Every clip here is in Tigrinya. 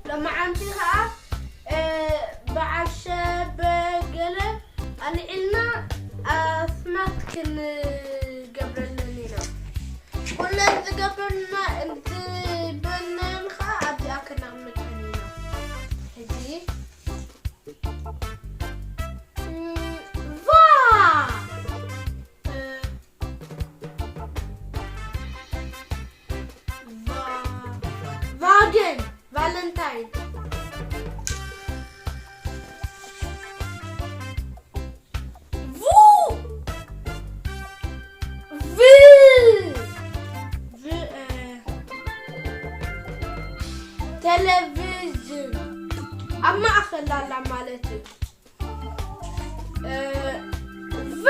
ሎማዓንቲ ኸዓ በዓል ሸበ ገለ ኣልዒልና ኣስማት ክንገብረለን ኢና። ኩለን ዝገብርና እንትበልናየን ኸዓ ኣብዚኣ ክነቕምጠን ኢና። ሕጂ ቫ ቫ ቫገን ቫለንታይን ቡ ቪ ቴሌቪዥን ኣብ ማእኸል ኣላ ማለት እዩ። ቨ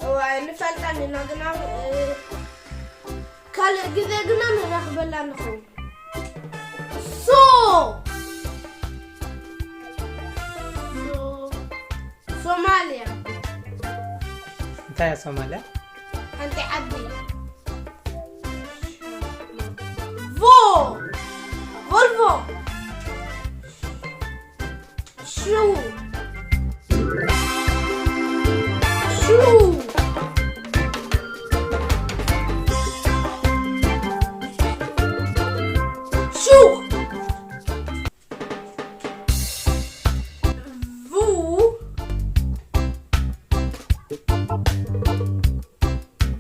እዋይ ንፈልጣን ኢና ግና ካልእ ግዜ ግና ንራኽበላ ንኸውን። ሶ ሶማልያ እንታይ እያ ሶማልያ? ሓንቲ ዓዲ። ቮ ቮልቮ ሹ ሹ ሹ ቡ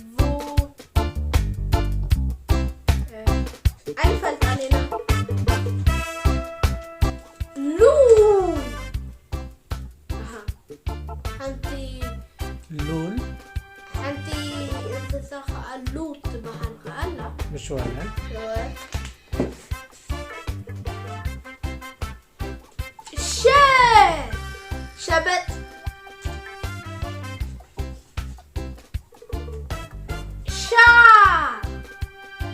ቡ ኣይንፈልጣን ኢና። ሉ ሓንቲ ሉል ሓንቲ እንስሳ ከዓ ሉ ትበሃል ከዓ ኣላ። ምሽ ወለን ሸ ሸበጥ ሻ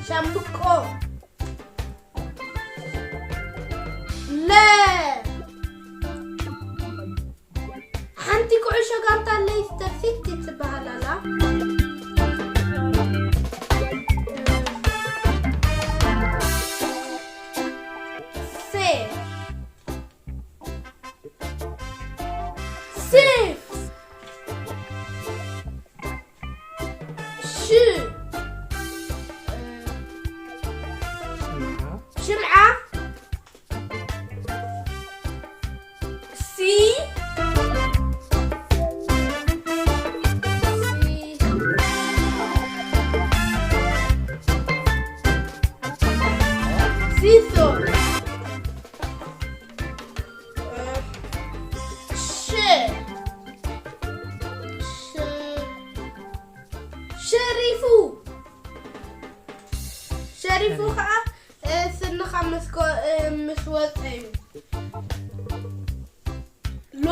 ሻምብቆ ለ ሓንቲ ኩዕሾ ጋንታ ለይስተር ሲቲ ትበሃል ኣላ። ሴ ሴፍ ሽ ሽምዓ ሽምዓ ሲ ሲሶ ሸ ሸ ሸሪፉ ሸሪፉ ከዓ ስንኻ ምስ ወፀ እዩ። ሎ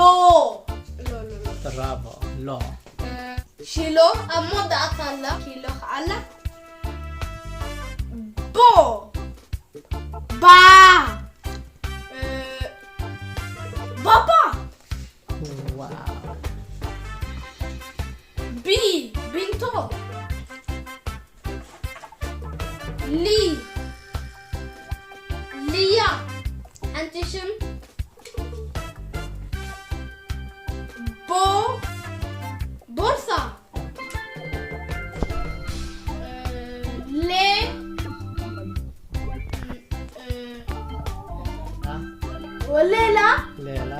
ሎ ሎ ሎ ብራቮ ሎ ሺሎ ኣብ መወዳእታ ኣላ። ኪሎ ከዓ ኣላ። ቦ ባ ባባ ዋው ቢ ቢንቶ ሊ ሊያ ሓንቲ ሽም ቦ ቦርሳ ሌ ወሌላ ሌላ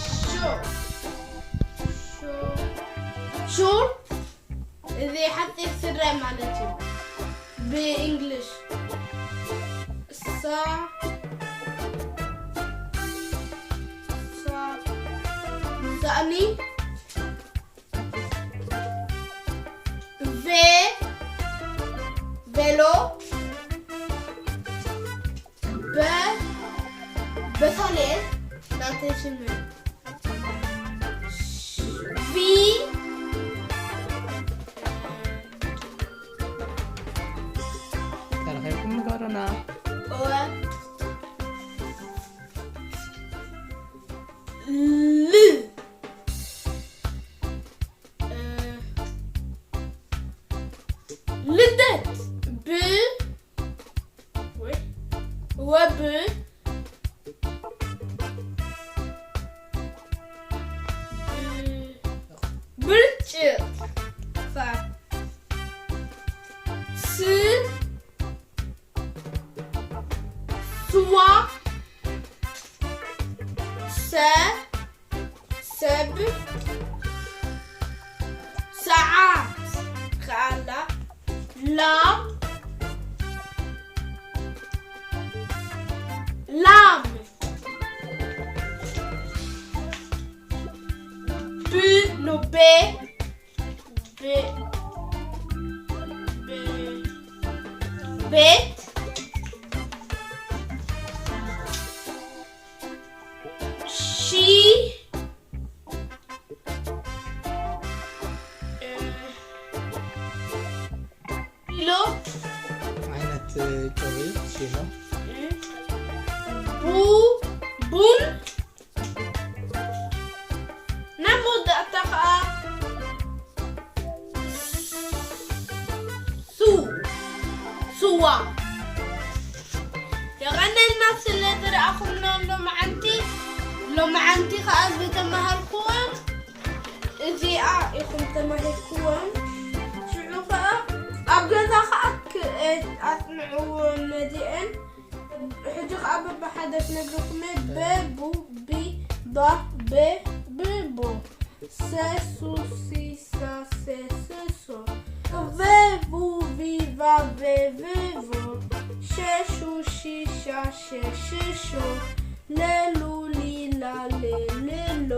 ሹ ሹ ሹ እዚ ሓፂር ስረ ማለት እዩ ብእንግሊሽ። ሳ ሳ ሳእኒ ቬ ቬሎ በ በሳሌ ናተይ ሽም ቪ ተረኺብኩም ንገሩና። ል ሰብ፣ ሰዓት፣ ከኣላ፣ ላም፣ ላም፣ ብ፣ ኖ፣ ቤ፣ ቤ፣ ቤ፣ ቤት፣ ሺ፣ እ፣ ኪሎ፣ ዓይነት ጨዊ ኪሎ። ቡ፣ ቡን፣ ናብ መወዳእታ ከዓ ሱ፣ ስዋ። የቐነልና ስለ ዝረኣኹምና ሎመዓንቲ። ሎመዓንቲ ከዓ ዝተማሃርኩዎም እዚኣ ኢኹም ተማሂርኩዎም። ሽዑ ከዓ ኣብ ገዛ ከዓ ክ-፣ ኣጽንዕዎም ነዚአን። ሕጂ ከዓ በብሓደ ክነግረኩም እየ። በ፣ ቡ፣ ቢ፣ ባ፣ ቤ፣ ብ፣ ቦ። ሰ፣ ሱ፣ ሲ፣ ሳ፣ ሴ፣ ስ፣ ሶ። ቨ፣ ቡ፣ ቪ፣ ቫ፣ ቬ፣ ቭ፣ ቮ። ሸ፣ ሹ፣ ሺ፣ ሻ፣ ሸ፣ ሽ፣ ሾ። ለ፣ ሉ፣ ሊ፣ ላ፣ ሌ፣ ል፣ ሎ።